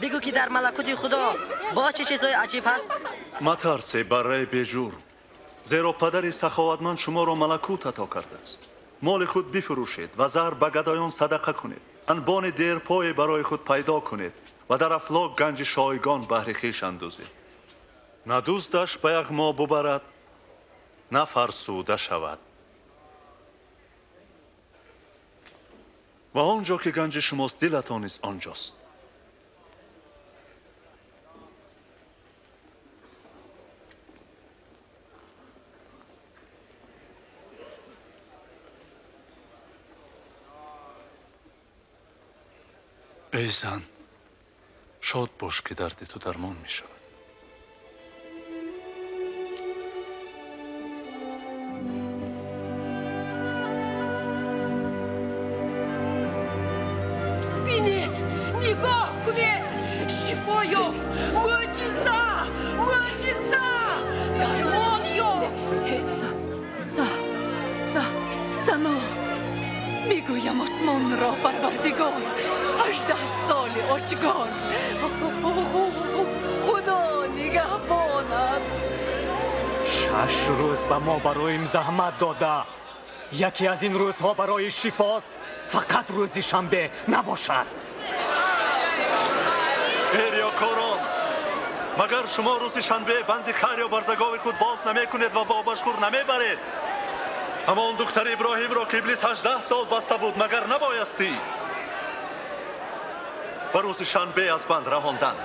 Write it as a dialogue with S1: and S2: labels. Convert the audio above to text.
S1: Бигӯ, ки дар малакути Худо боз чӣ чизҳои аҷиб ҳаст?
S2: Матарсе, барраи бежурм, зеро падари саховатманд шуморо малакут ато кардааст. Моли худ бифурӯшед ва зар ба гадоён садақа кунед, анбони дерпое барои худ пайдо кунед ва дар афлок ганҷи шойгон баҳри хеш андӯзед. На дуздаш ба яғмо бубарад, на фарсуда шавад. Ва он ҷо ки ганҷи шумост, дилатон низ он ҷост. Эй зан, шод бош, ки дарди ту дармон мешавад.
S3: Бинед, нигоҳ кунед, шифо ёфт, мӯъҷиза, мӯъҷиза, дармон ёфт.
S4: Сано бигӯям, осмонро парвардигор, 18 соли очгор Худо нигаҳбонад.
S5: 6 рӯз ба мо бароим заҳмат дода, яке аз ин рӯзҳо барои шифост, фақат рӯзи шанбе набошад.
S2: Эй риёкорон, магар шумо рӯзи шанбе банди хар ё барзагови худ боз намекунед ва ба обашхӯр намебаред? Ҳамон духтари Иброҳимро, ки иблис 18 сол баста буд, магар набоястӣ ба рӯзи шанбе аз банд раҳондан?